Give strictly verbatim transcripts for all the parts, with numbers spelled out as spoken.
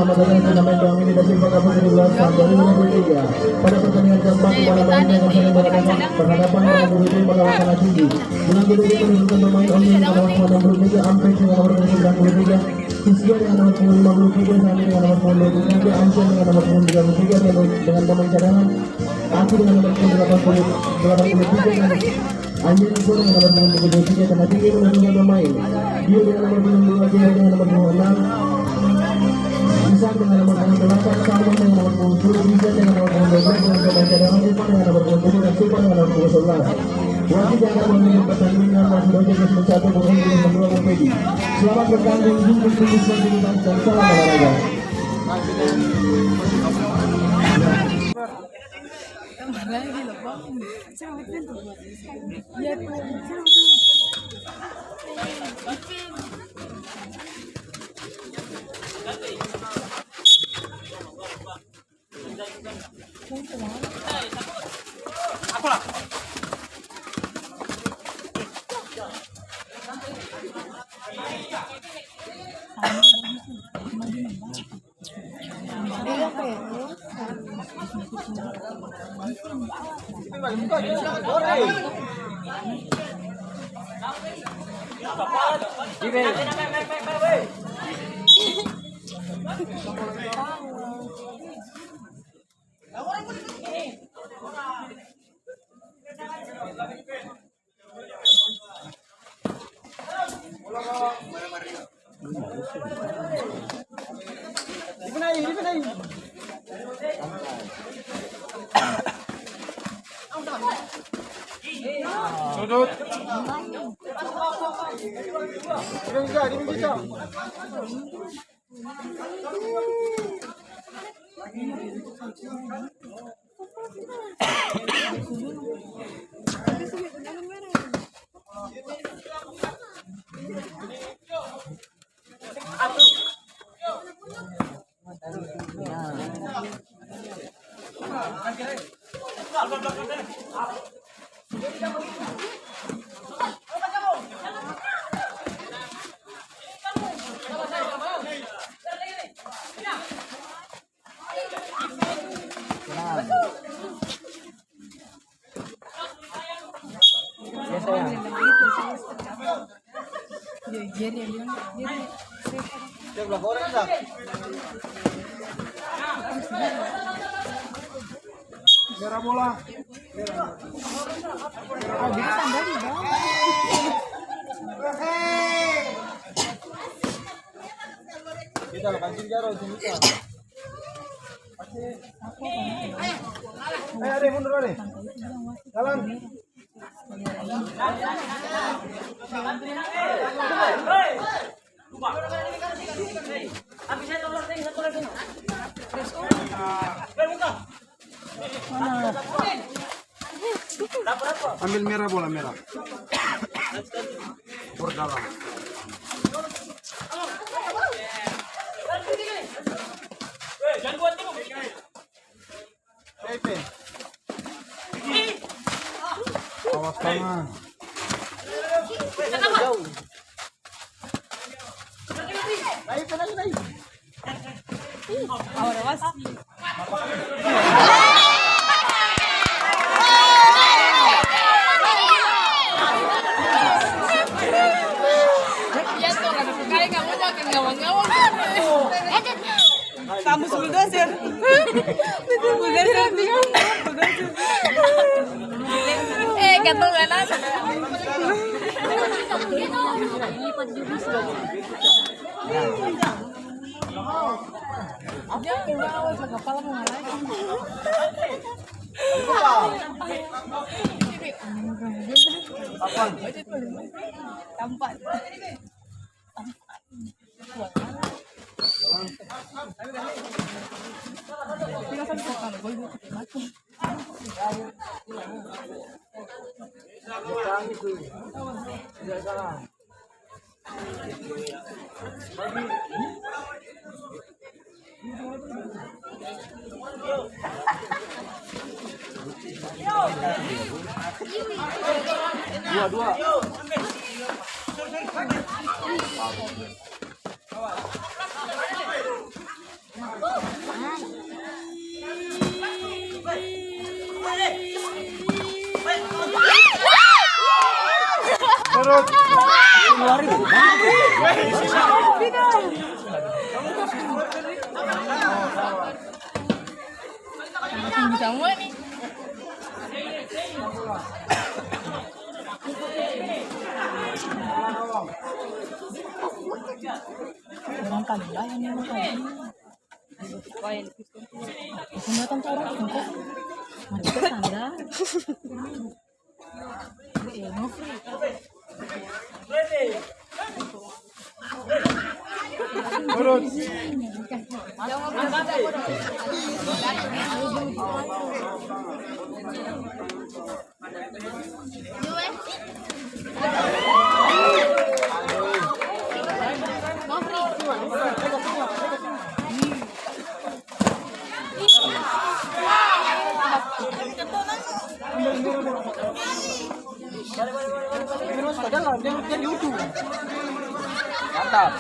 Selamat datang di turnamen doang ini dari Simpang Kapus tujuh belas tahun dua ribu dua puluh tiga. Pada pertandingan keempat, kepala main yang akan berhadapan, berhadapan dengan guru tim berlawanan tinggi. Dengan guru tim menurunkan pemain Omi dengan nomor punggung enam puluh tiga, Ampek dengan nomor punggung sembilan puluh tiga, Sisya dengan nomor punggung lima puluh tiga, Sani dengan nomor punggung dua puluh tiga, Ansyah dengan nomor punggung tiga puluh tiga, dan dengan pemain cadangan Aki dengan nomor punggung delapan puluh, delapan puluh tiga, dan Anjing Iso dengan nomor punggung tujuh puluh tiga, karena tinggi menurunkan pemain. Dio dengan nomor punggung dua, Jero dengan nomor punggung enam, Isak dengan nomor punggung delapan, Salman dengan nomor punggung sepuluh, Rizal dengan nomor punggung dua belas, dengan pemain cadangan Irfan dengan nomor punggung tujuh, dan Sultan dengan nomor punggung sebelas. Wasit yang akan memimpin pertandingan masih Roger Desmond satu, Bung Edi dengan nomor dua, Bung Pedi. Selamat bertanding, dukung tim Islam Bintang, dan salam olahraga. Sudut. Merah bola. Kita lah pancing jalan sini, Kak. Ayo, Ade, mundur, Ade. Jalan. Ambil merah, bola merah. Por dalam. Pepe. Awas tangan. Naik, naik, naik. Awas, awas. Ya, tuh, orang sekali kamu jangan ngawang-ngawang. Kamus bulldozer. Bulldozer, bulldozer. Eh, gatel banget. Dia punya awas lah, kepala mau ngarai. Tampan. Dua, dua. Tinggi samua nih. Orang Kalula yang memang kayak gini. Bukan datang tuh orang Tiongkok. Mereka sandal. Eh, Nofri. Mantap.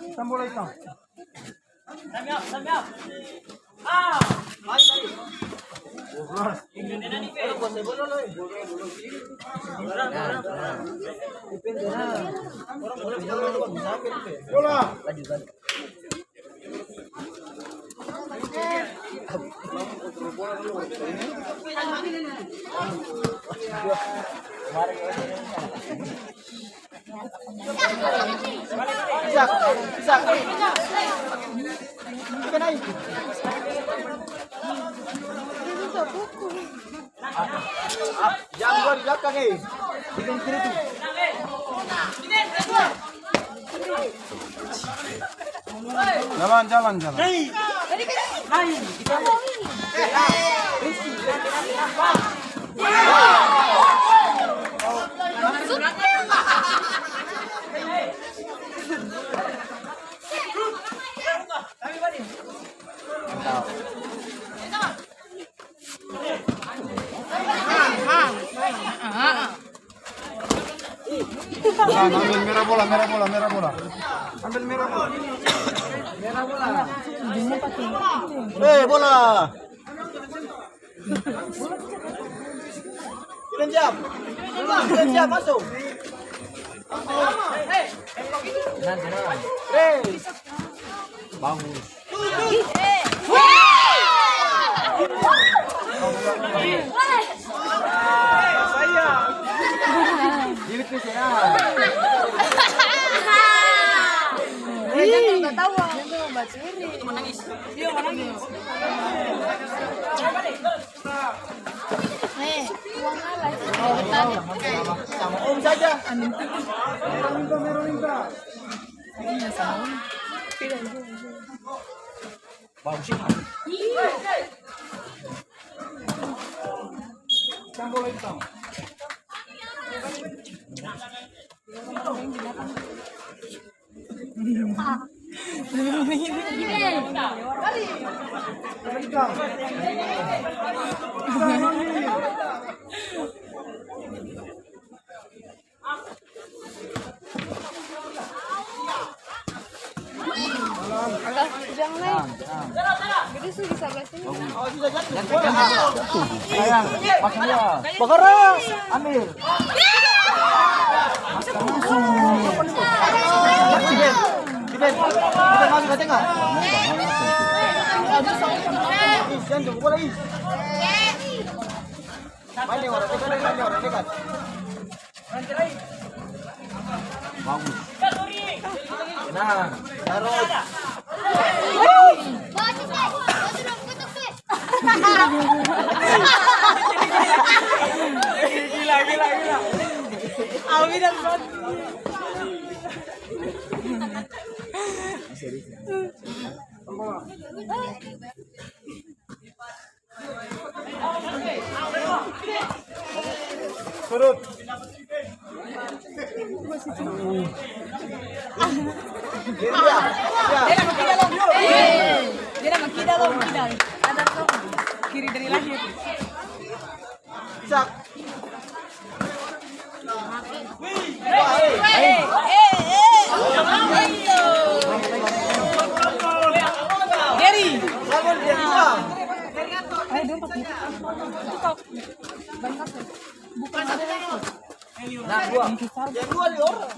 Hitam bola hitam. Bola. Jam dua di belakang, eh. Di kiri tuh. Jalan, jalan, jalan. Ambil merah bola, merah bola, merah bola. Ambil merah bola. Merah bola. Eh, bola. Kalian siap? Kalian siap, masuk. Tenang, tenang. Eh. Bagus. Sama om saja. Alah, jang lai. Jadi su di sabla sini. Sayang, makan dia. Bakara. Ambil. Makan langsung. Diben, Diben, Diben masuk ka tenga. Ih, jang jago bola, ih. Main deng orang dekat, main deng orang dekat. Bagus. Tenang. Tarus. Gila, gila, gila. Amin, amin. Surut. Dia nama kida lo, kida. Ada lo. Kiri dari lahir. Sak. Eh, eh, eh. Geri. Ayo, dia pakai. Bukan ada itu. Nah, dua. Yang dua di orang.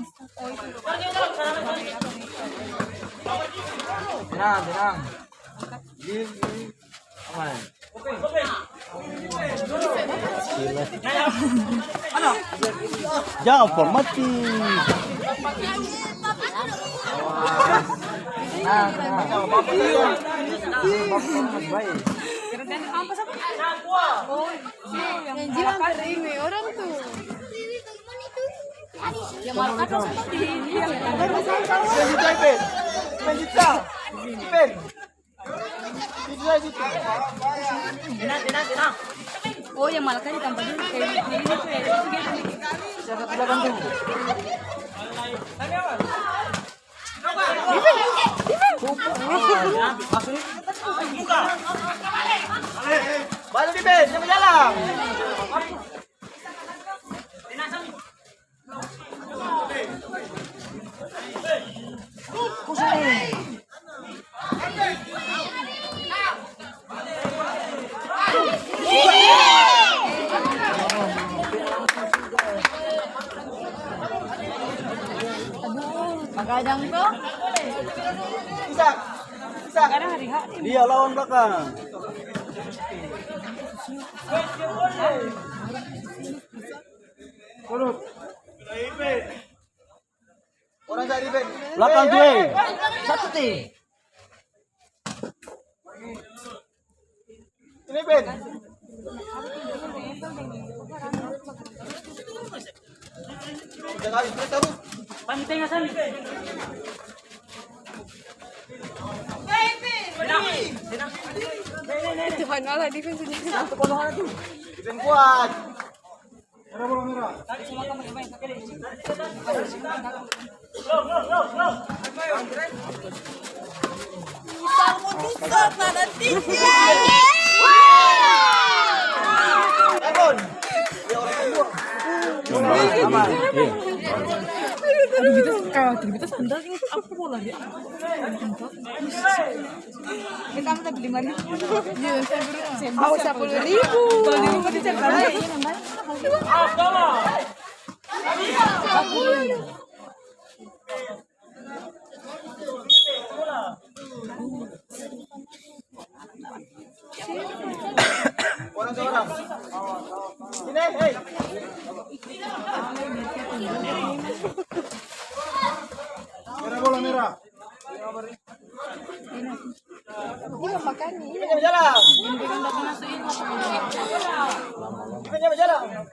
Tenang, tenang. Ini, ini. Aman. Jangan formatif. Nah, nah. Baik. Yang jiwa kering nih orang tuh. Yang malu kata seperti ini. Lanjut, Ipen. Lanjut, Sa. Ipen. Itu saja, itu. Oh, yang malu kan di tampa dulu, kayak ini tuh, ya. Siapa di belakang tuh? Balik, Ipen, jangan jalan. Aduh, bagadang to. Bisa. Bisa. Bagadang hari H. Dia lawan belakang. Turun. Orang cari, Ben. Belakang tuh, eh. Satu, teh. Ini, Ben. Tiga kali, terus, terus. Pan di tengah sana. Tuhan Allah, defense-nya. Defense kuat. Aduh, beta kaya waktu beta sandal ini, apa bola dia? Beta ambil tapi lima ribu. Iya, saya beri. Awas, sepuluh ribu. Kalau di rumah dia cari. Orang seorang. Sini, hei. Merah, bola merah. Ini makan nih. Ini jalan. Ini jalan.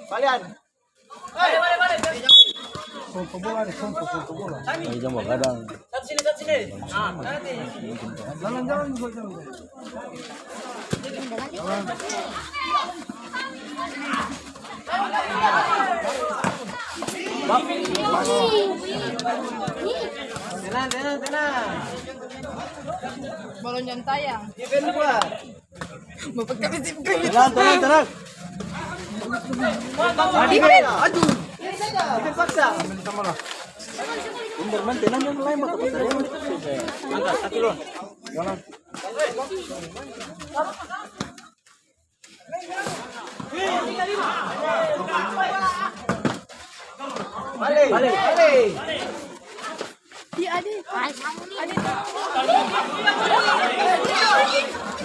Kalian. Contoh bola nih, contoh, contoh bola. Ayo, jang bagadang. Jalan, jalan, jalan. Tenang, tenang, tenang. Balon jam tayang. Defense kuat. Bapak kami sih, kami. Tenang, tenang, tenang. Aduh. Defense paksa. Bener, man, tenang, tenang, lain, Bapak. Angkat, kaki lu. Jalan. Balik, balik. Iya, Adi. Adi.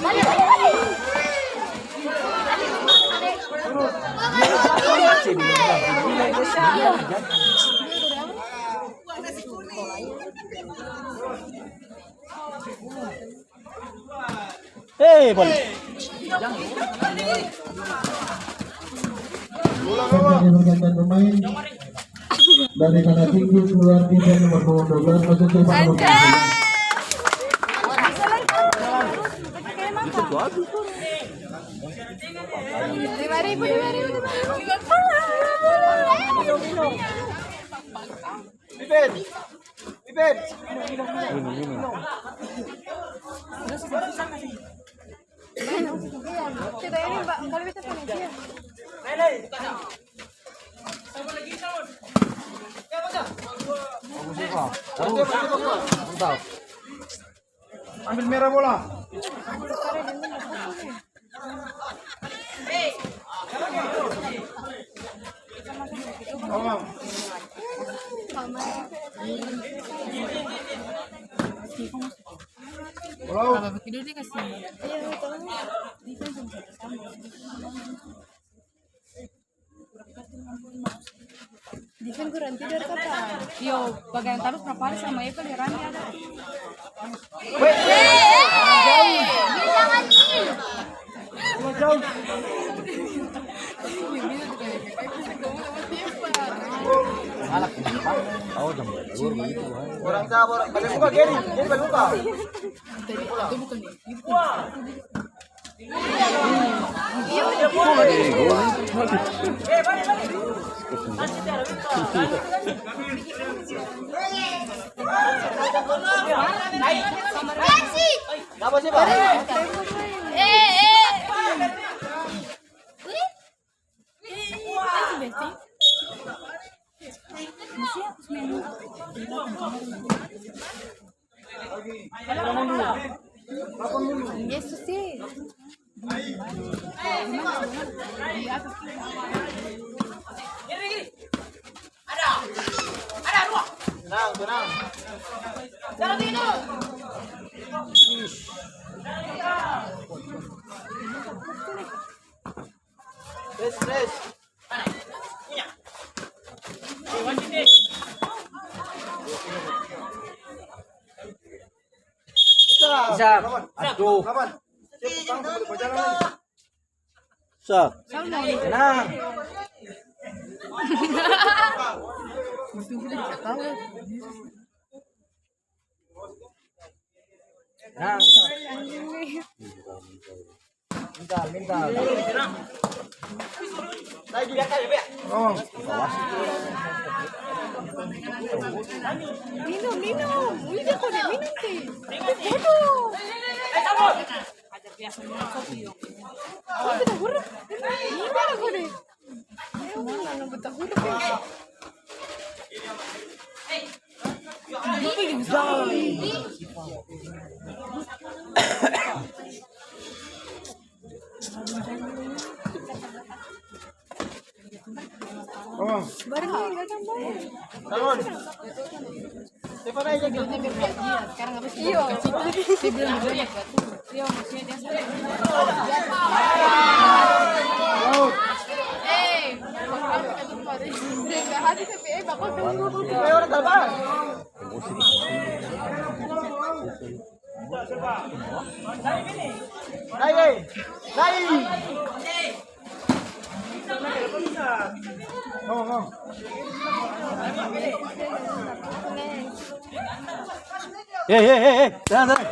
Balik, balik, balik. Eh, balik. Dari Tanah Tinggi keluar defense nomor punggung dua belas, masuk ke nomor punggung dua belas. Lima ribu, lima ribu, lima ribu. Defense. Defense. Tidak, ini, Mbak, kalau beta pengajian. Ambil merah bola. Bola. Kalau begitu dia kasih. Defense kurang tidur kapa? Yo, bagian tarus berapa hari sama Eva di Rani ada. Orang sabar, balik muka, Geri. Geri, balik muka. Yesus sih. Tenang, tenang. Res, res. Bisa. Aduh. Bisa. Nah. Nah. Minta, minta. Oh. Minum, minum. Udah, kau udah minum, sih. Bodoh. Kau sudah huruf. Ini aku deh. Oh. Bangun. Iyo. Nai, nai. Hei, hei, hei, hei, tenang, tenang.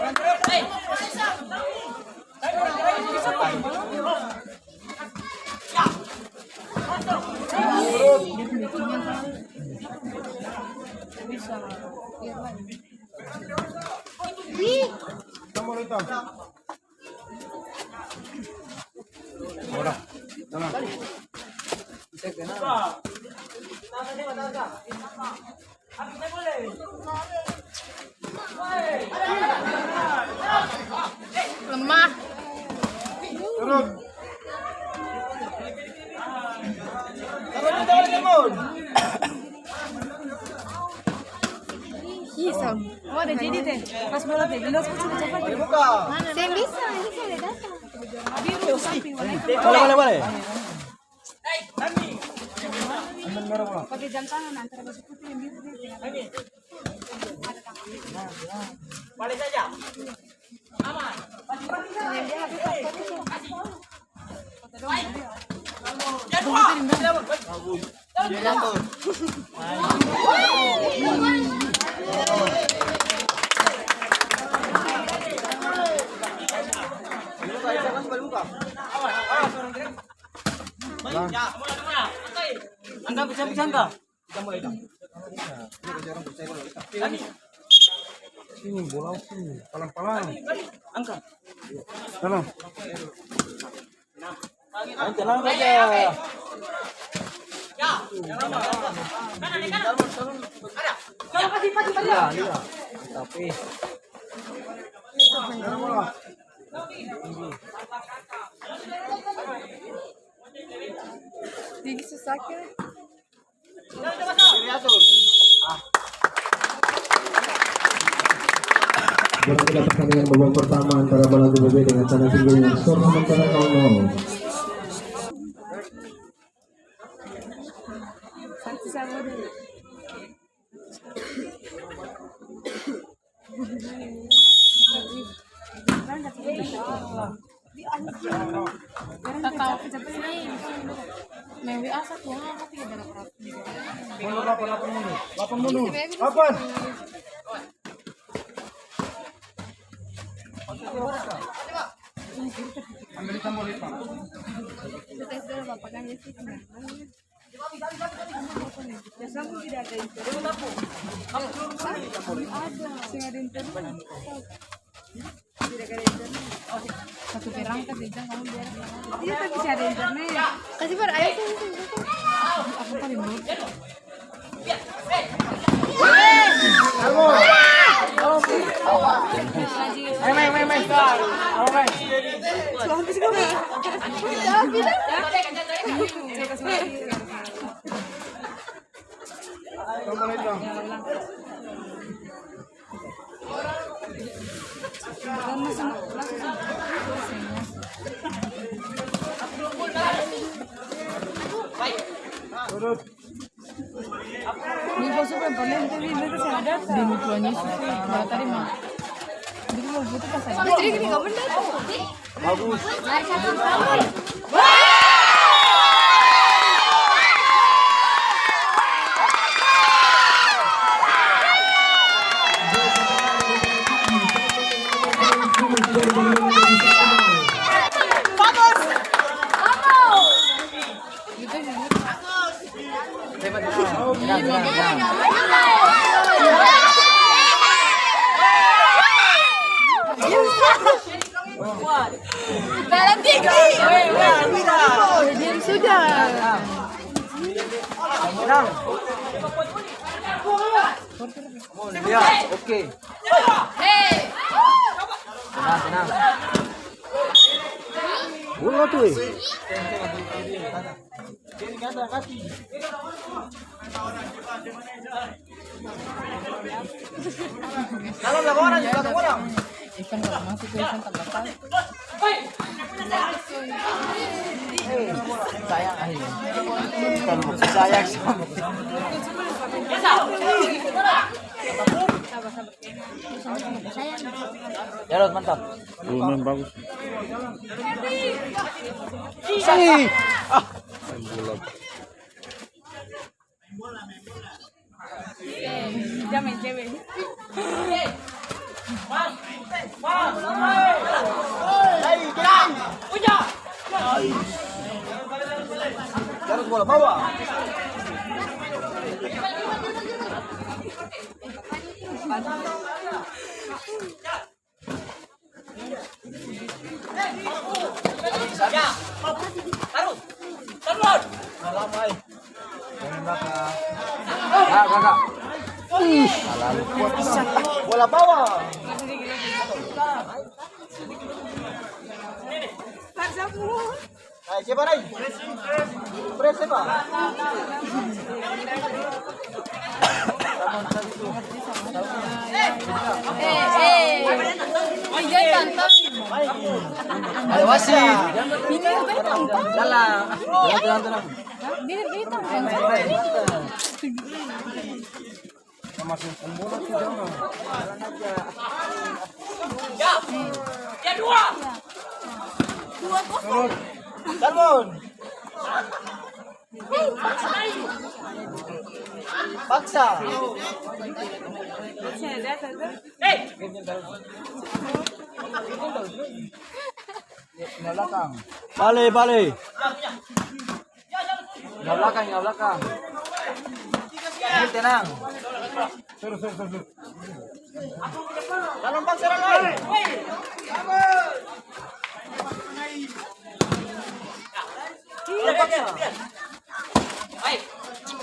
Lemah. Turun. Ih, Sam. Oh, ada jadi teh. Pas bola teh, Linus, kucing cepat. Seng bisa, ini seng ada datang. Boleh, boleh, boleh. Pakai jam tangan, antara baju putih yang biru. Balik saja. Aman. Angka, bisa, bisa, angka. Sini, bola sini. Palang-palang. Angka. Tenang. Main tenang saja. Iya, iya. Tapi gigi susah, kira. Berarti pertandingan babak pertama antara Balagu B B dengan Tanah Tinggi dengan skor sementara nol nol. Kakak, sini. Main W A satu, ah, tiga berapa ratus. Mundur, lapan, lapan, mundur. Lapan, mundur. Lapan. Ambil tambah lipat. Satu perangkat aja, kamu biar. Iya, tapi sih ada internet. Kasih bar, ayo, sini, sini, sini. Aku paling lucu. Main, main, main, main. Ayo, main. Suami sih, kamu. Suami dah. Ini bos, super panen, tapi mereka sih ada. Demi Tuhan Yesus, eh, kalau tadi mah. Jadi mau foto pas ada. Jadi gini, kamu datang. Bagus. Darah tinggi. Diam sudah. Ya, oke. Tenang, tenang. Bola tuh, eh. Salah, belakang orang, belakang orang. Ikan kalau mati tuh, ikan tambah kali. Sayang, ayo. Kalau sayang sama. Jarod, mantap. Tuh, main bagus. Ih, ah. Main bola. Dia main cewek. Terus bola bawah. Bola bawah. Ayo, siapa, Rai? Pres, siapa? Eh, eh. Ini dia tantang. Ada wasit. Ini dia tantang. Dalam. Tenang, tenang, tenang. Dia, dia tantang. Masuk pembola tuh, jangan. Ya. Ya, dua. Dua kosong. Terus. Salmon. Paksa. Bale, bale. Inga balakang, inga balakang. Ini tenang. Sorry, sorry, sorry, sorry. Dalam paksa, dalam. Dalam paksa.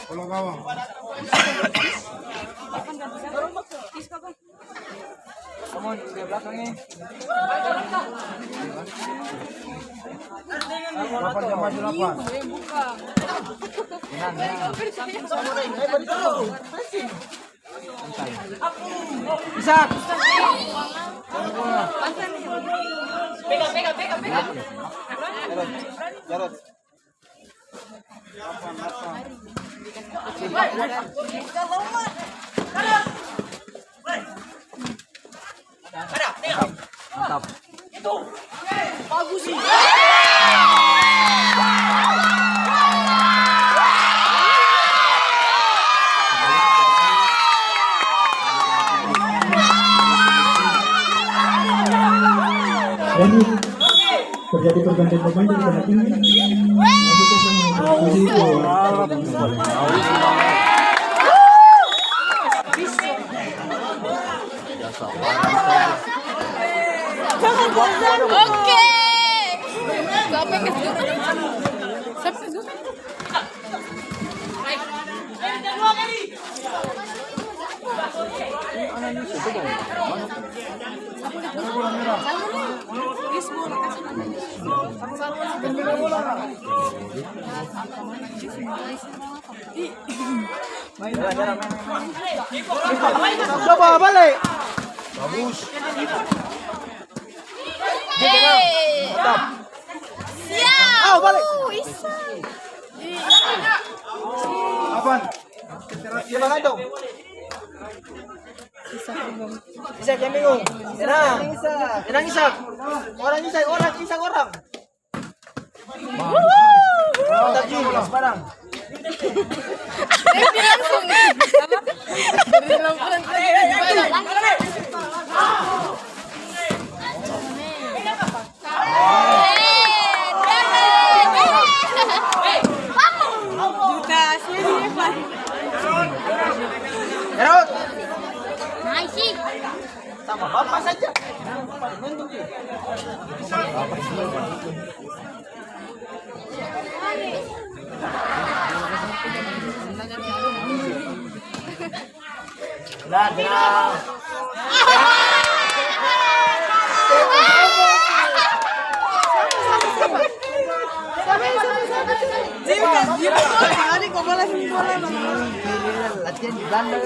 Bola gawang. Come on, dia belakang ni. Delapan, dia maju delapan. Tenang, tenang. Santai. Isak. Pegang, pegang, pegang, pegang. Jarot, Jarot. Mantap. Terjadi pergantian pemain dari tengah tinggi. Oke. Siapa yang kasih duit? Siapa yang kasih duit? Coba bale. Bagus. Hei. Mantap. Siap. Au, bale. Uh, Isan. Apaan? Dia makan dong. Isak, jangan bingung. Tenang. Tenang, Isak. Orang, Isak. Orang, Isak. Orang. Mantap, Ji. Sembarang. Dia bilang langsung. Dari lampuran tadi. Herod. Sama bapa saja. Nah, nah. Latihan di Belanda.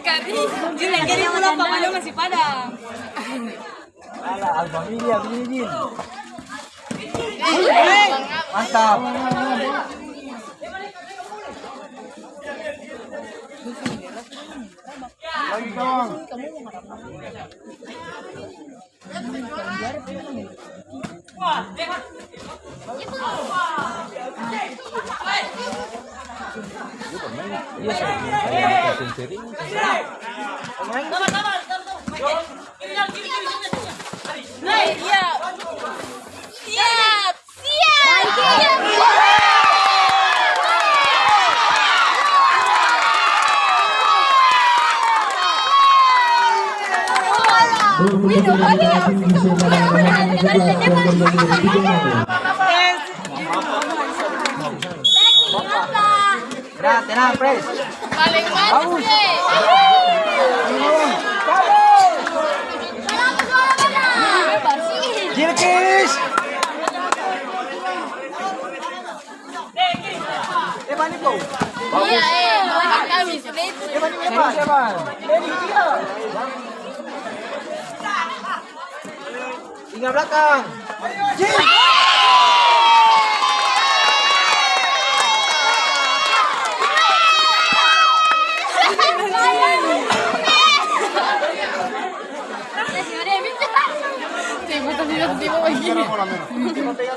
Kari, Jil, kari pulang, papanya masih Padang. Alah, Alfamilia begini, Jin. Mantap. Lagi, kawan. Siap, siap, siap. Tenang, tenang, Pres. Paling manis, eh. Jilkis. Evan itu. Iya, eh, belakang kami, sudah itu. Evan itu, Evan. Evan, iya. Inga balakang. Jing.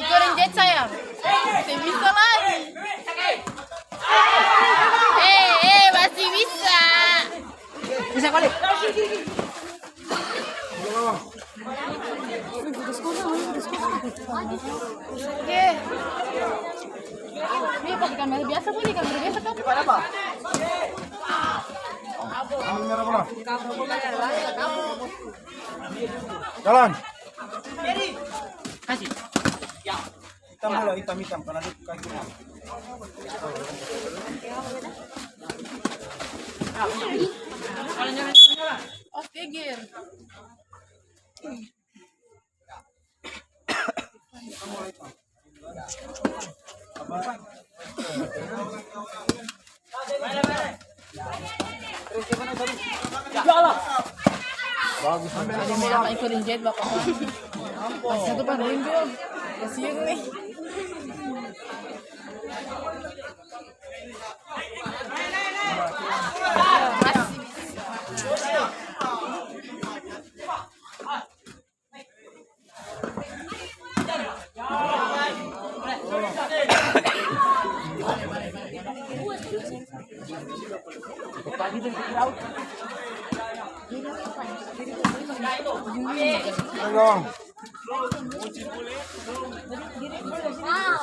Iko deng Jet sayang. Seng bisa lai. Eh, eh, masih bisa. Bisa balik. Oke. Ini pakai kamera biasa, boleh kamera biasa kan? Ambil merah bola. Jalan. Hitam bola, hitam, hitam. Karena dia kaki. Oke, Gir. Bagus. Ada yang apa, ikutin jahit, Bapak? Satu par rindu. Kasian nih.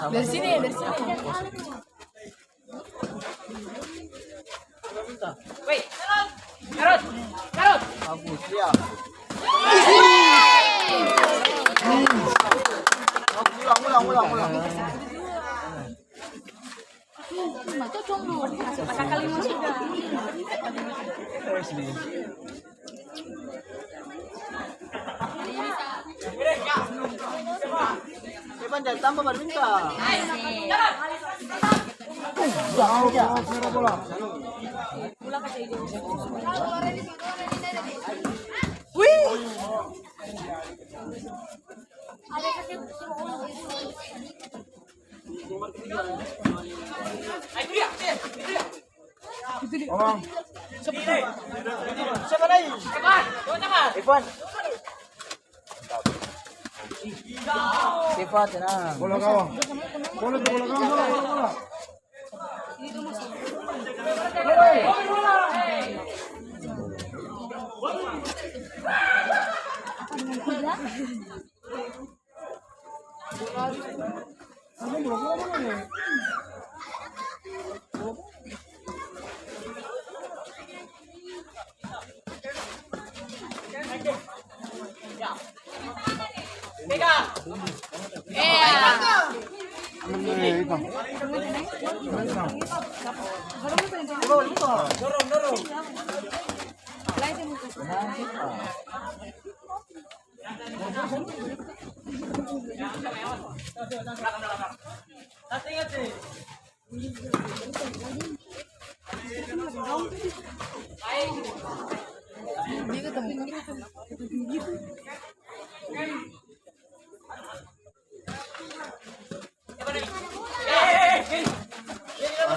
Dari sini, dari sini. Weh, tarus, tarus, tarus. Bagus, siap. Ulang, ulang, ulang, ulang. Evan, jangan tampa badminton. Wih. Ivan. Ivan, tenang. Bola gawang. Bola tu, bola gawang, bola, bola, bola.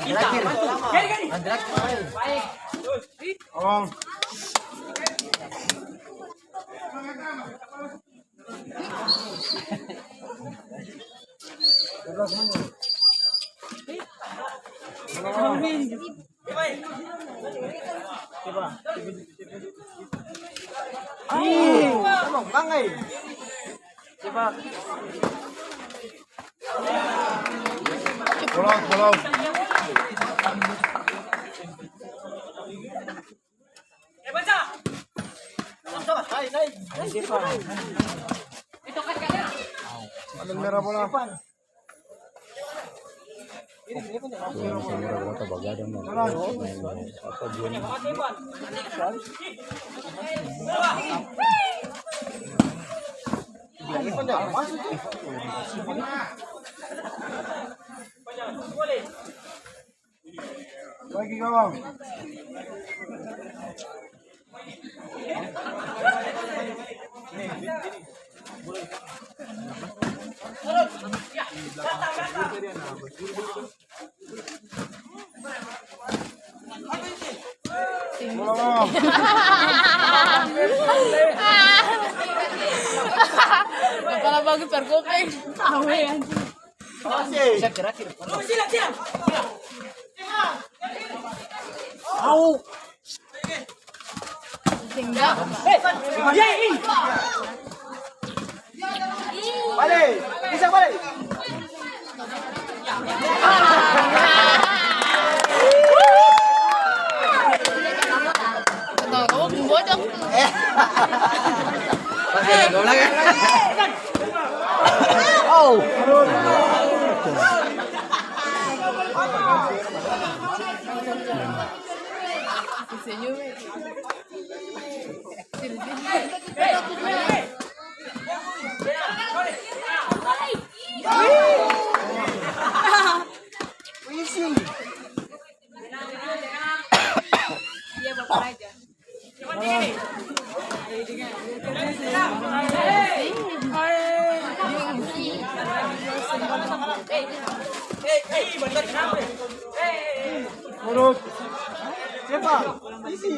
Yang terakhir. Yang terakhir. Tolong. Pulang, pulang. Ambil merah bola. Lagi, kawan. Kepala bagus, par kopeng. Awe, anjing. Awas, eh. Bisa terakhir. Silang, silang. Au. Tinggal. Eh, iya, iya. Bale, bisa bale. Oh. Urut. Cepat. Isi.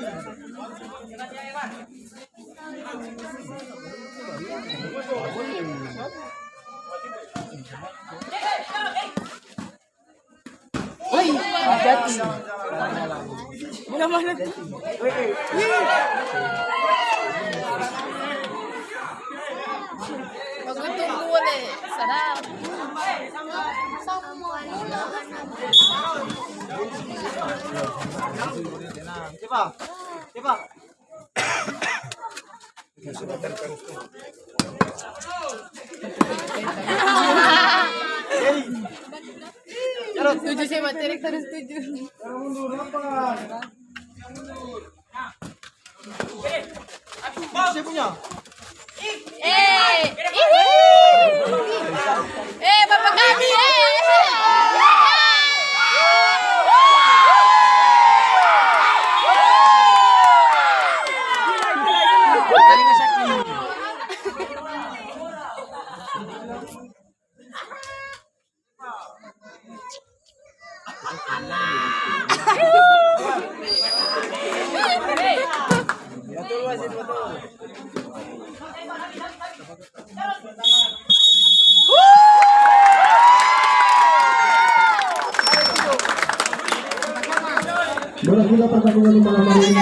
Woi, hati-hati. Mana, mana? Bagus tuh, boleh. Sadap. Cepat. Cepat. Setuju sih, Mak Terik harus setuju. Saya punya. Eh, ihi. Eh, Bapak kami, eh. Berakhirlah pertandingan malam hari ini.